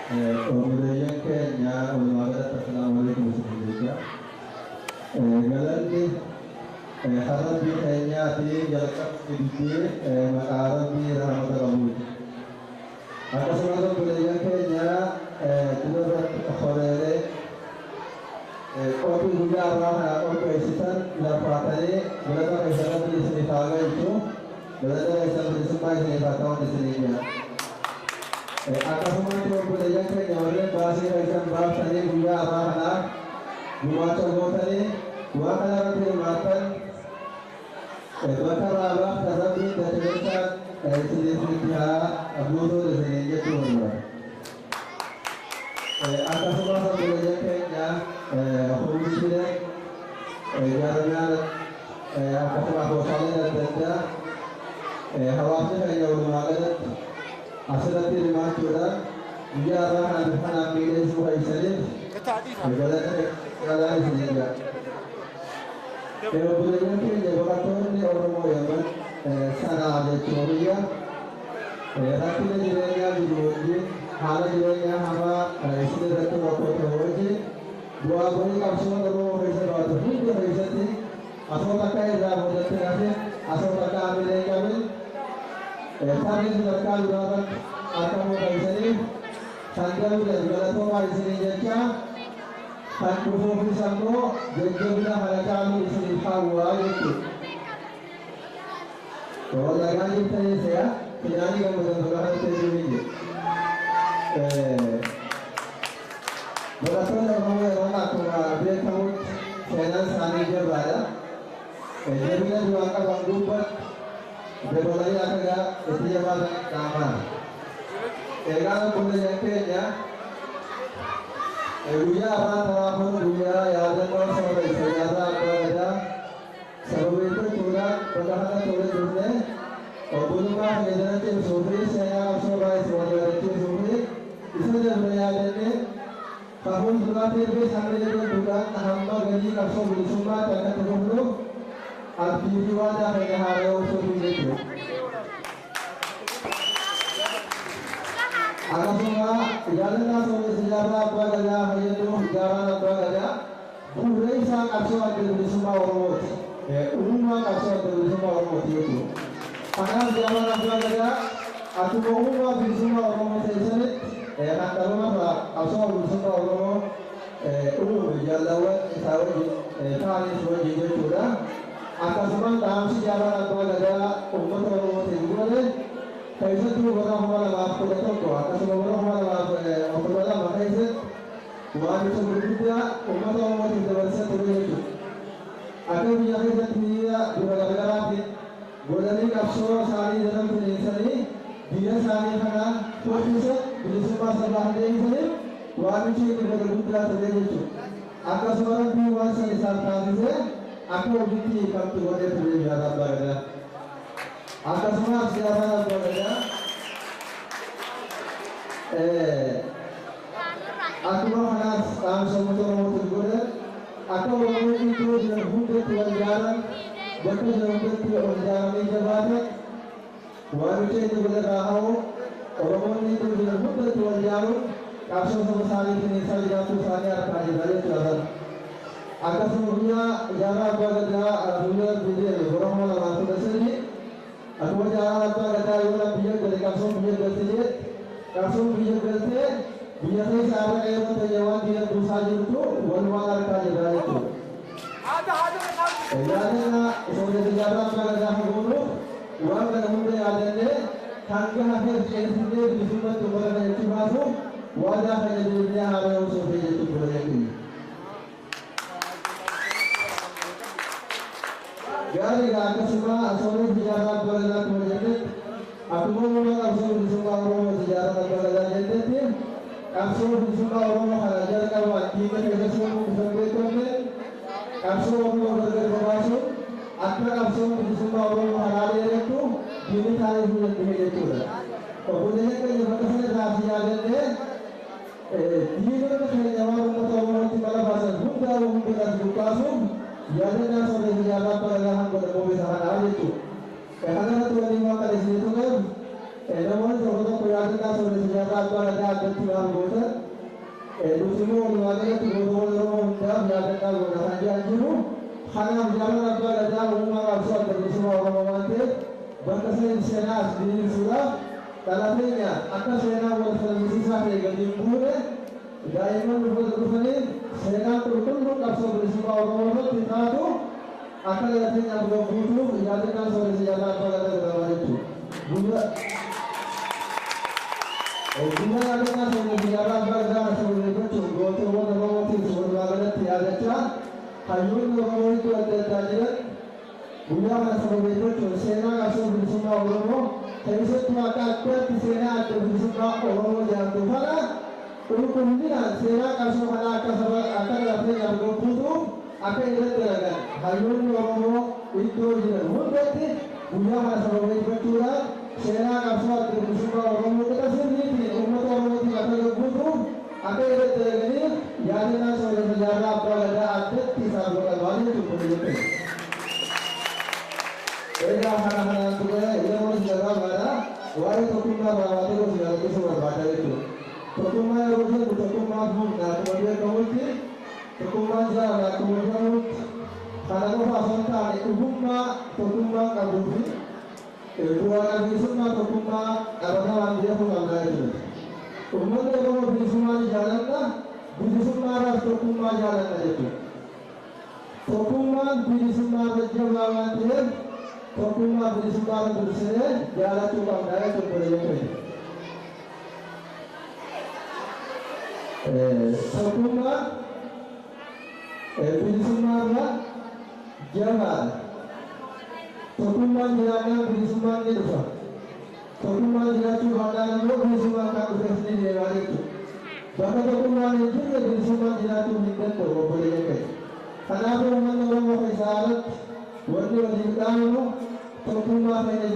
Obboleeyyan keenya walumaa galatti assalaamu alaikum jecha. Galanni Rabbii keenyaa fi jalqabni dubbii maqaa Rabbii rahmata qabuuti. Akkasumas obboleeyyan keenya dura irratti horeelee qophii guyyaa har'aa kana qopheessitan lafaatanii galata keessan Rabbi isiniif haa galchu. Galata keessan bilisummaa isiniif haa ta'uun isinii jira. Akkasumatti obboleeyyan keenya warreen baasii keessan baaftanii guyyaa har'aa kanaaf gumaacha gootanii waan kana irratti hirmaattan bakka irraa baaftan Rabbiin dachaachaan isiniif itti haa guutuun isiniin jechuu barbaada. Akkasumas obboleeyyan keenya hurusiileen jaarmiyaan akkasumas goosaaleen adda addaa hawaasni keenya walumaa galatti asirratti hirmaachuudhaan guyyaa har'aa kana bifa kanaan miidheessuu keessaniif galata galaan isiniin jira. Obboleeyyan keenya baqattoonni Oromoo Yaman Sanaa jechuun biyya rakkina jireenyaa jiru wajjin haala jireenyaa hamaa isin irratti rakkoo ta'e wajjin bu'aa bahii qabsoon Oromoo keessa baatu hunda keessatti asoo takka irraa boodatti hafe asoo takka hamilee hin qabin tarree sadarkaa duraa irratti argamuu keessaniif kan darbe galatoomaa isiniin jecha kan dhufuufis ammoo jajjabina kana caalu isiniif hawwaa jechuudha. Walagaan jirtanii se'a finaanii gammadan bakka kanatti hedduu hin jiru. Barattoonni Oromoo yeroo akkuma beekamutti seenaan isaanii jabaadha. Jabina duraan qaban gubbatti dabalanii akka itti jabaatan qaamaan. Egaa obboleeyyan keenya guyyaa afaan tanaa kun guyyaa yaadannoo saba isa jaarraa abbaa gadaa sababeeffachuudhaan bakka kanatti walitti dhufnee obbolummaa keenya jala cimsuu fi seenaa qabsoo baay'ee wal yaadachiisuu fi isa dabre yaadannee kan fuulduraatiifis hamma jedhamtuudhaan hamma galii qabsoo bilisummaatti akka itti fufnuuf abdii fi waadaa keenya haaromsuuf jechuudha. Akkasuma yaadannaa sooressa jaarraa abbaa gadaa fayyadamuuf jaarraan abbaa gadaa bu'uura isaa qabsoo adda bilisummaa Oromooti. Uumaa qabsoo adda bilisummaa Oromooti jechuudha. Kanaaf jaarraan abbaa gadaa akkuma uumaa bilisummaa Oromoo ta'e sanitti kan dhalumarraa qabsoo bilisummaa Oromoo uume jaalawwan isaa wajjin ta'anis wajjin jechuudha. Akkasumas dhaamsi jaarraan abbaa gadaa uummata Oromootiif godhe keessattuu bara 2011 akkasuma bara 2012 keessatti waamicha gurguddaa uummata Oromootiif dabarsaa ture jechuudha. Akka biyya keessatti hiriira bifa garaagaraatiin godhanii qabsoo isaanii daran finiinsanii biyya isaanii kana kuffisa bilisummaa sabaa hin deebisaniif waamichi inni godhe guddaa ture jechuudha. Akkasuma Rabbiin waan san isaan taasisee akka hojiitti hiikamtu godhee ture jaarraa abbaa gadaa. Akkasumas jaarraan abbaa gadaa akkuma kanaas dhaamsa uummata Oromootiif godhe akka Oromoon iddoo jiran hundatti wal jaaran bakka jiran hundatti wal jaaramanii jabaatan waamicha inni godhe irraa ka'u Oromoonni iddoo jiran hundatti wal jaaruun qabsoo saba isaanii finiinsaa jiraachuu isaanii argaa jirra jechuudha. Akkasuma guyyaa jaarraa abbaa gadaa fuula deeme bara 2013 akkuma jaarraan abbaa gadaa yoo biyya gale qabsoon biyya galte jedhe qabsoon biyya galtee biyya keessa har'a qeerroo ta'e waan diina buusaa jirtu walumaan argaa jirra jechuudha. Yaadannaa sooressa jaarraa abbaa gadaa hagoonuuf waan kana hunda yaadannee hanga hafeef ceesifnee bilisummaatti uummata kana itti baasuuf waadaa keenya deebinee haaromsuuf jechuudha jechuudha. Gaarii akkasuma sooressa jaarraa abbaa gadaa akkuma jennetti akkuma uumaa qabsoo bilisummaa Oromoo jaarraa abbaa gadaa jennetti qabsoo bilisummaa Oromoo kana jalqabaan diina keessa seenuu bifa beekamne qabsoo Oromoo gargar babaasuun akka qabsoon bilisummaa Oromoo karaa dheerattu diinni taasisuu danda'e jechuudha. Obboleeyyan keenya bakka sana irraa si yaadannee diinota keenya waan uummata Oromootti mala baasan hundaa hundarraas buqqaasuuf yaadannaa sooressa jaarraa abbaa gadaa kan godhamu isa kanaa jechuudha. Kana irratti wanni waan kana isinii tuqeef namoonni tokko tokko yaadannaa sooressa jaarraa jaarraa abbaa gadaa addatti waan gootan nuti immoo walumaa galatti gootota Oromoo hundaaf yaadannaa goona kan jedhan jiru. Kanaaf jaarraan abbaa gadaa uumaa qabsoo adda bilisummaa Oromoo waan ta'eef bakka seenaa as diriirsuudhaaf dhala keenya akka seenaa wal falmisiisaa ta'e gadi hin buune daa'imman dhufaniif seenaan qulqulluun qabsoo bilisummaa Oromoo irratti taatu akka dhala keenyaaf guutuuf yaadannaan sooressa jaarraa abbaa gadaa godhamaa jechuudha. Guyyaa yaadannaa sooressa jaarraa abbaa gadaa kana sababeeffachuun gootowwan Oromootiif walumaa galatti yaadachaa hayyoonni Oromoo iddoo adda addaa jiran guyyaa kana sababeeffachuun seenaa qabsoo bilisummaa Oromoo keessattuu akka addaatti seenaa adda bilisummaa Oromoo jedhamtu kana qulqullinaan seenaa qabsoo kanaa akka saba akka dhala keenyaaf guutuuf akka irratti dalagan hayyoonni Oromoo iddoo jiran hundatti guyyaa kana sababeeffachuudhaan seenaa qabsoo adda bilisummaa Oromoo qixa sirriitiin uummata Oromootiif akka guutuuf akka irratti dalaganiif yaadannaa sooressa jaarraa abbaa gadaa addatti isaaf godhamaa jechuudha jechuudha. Egaa kana kanaan ture yeroo gabaabaadha waa'ee tokkummaa raawwatee gosa yaadachiisuu barbaada jechuudha. Tokkummaa yeroo jennu tokkummaan humna akkuma beekamutti tokkummaan jaalala akkuma jedhamutti kana qofa osoo hin taane dhugummaa tokkummaa qabuu fi bu'aa qabeessummaa tokkummaa qabatamaan beekuu qabna jechuudha. Uummanni Oromoo bilisummaa ni jaalanna, bilisummaadhaaf tokkummaa jaalanna jechuudha. Tokkummaan bilisummaa irra jabaa waan ta'eef tokkummaa bilisummaa irra dursinee jaalachuu qabna jechuudha jechuudha. Tokkummaan bilisummaa irra jabaadha. Tokkummaan jiraannaan bilisummaan ni dhufa. Tokkummaan jiraachuu baannaan immoo bilisummaan kan dhufes ni deemaa jechuudha. Bakka tokkummaan hin jirre bilisummaan jiraachuu hin danda'u obboleeyyan keenya. Kanaafuu uummanni Oromoo keessaa alatti wanni waliif dhaamamu tokkummaa keenya.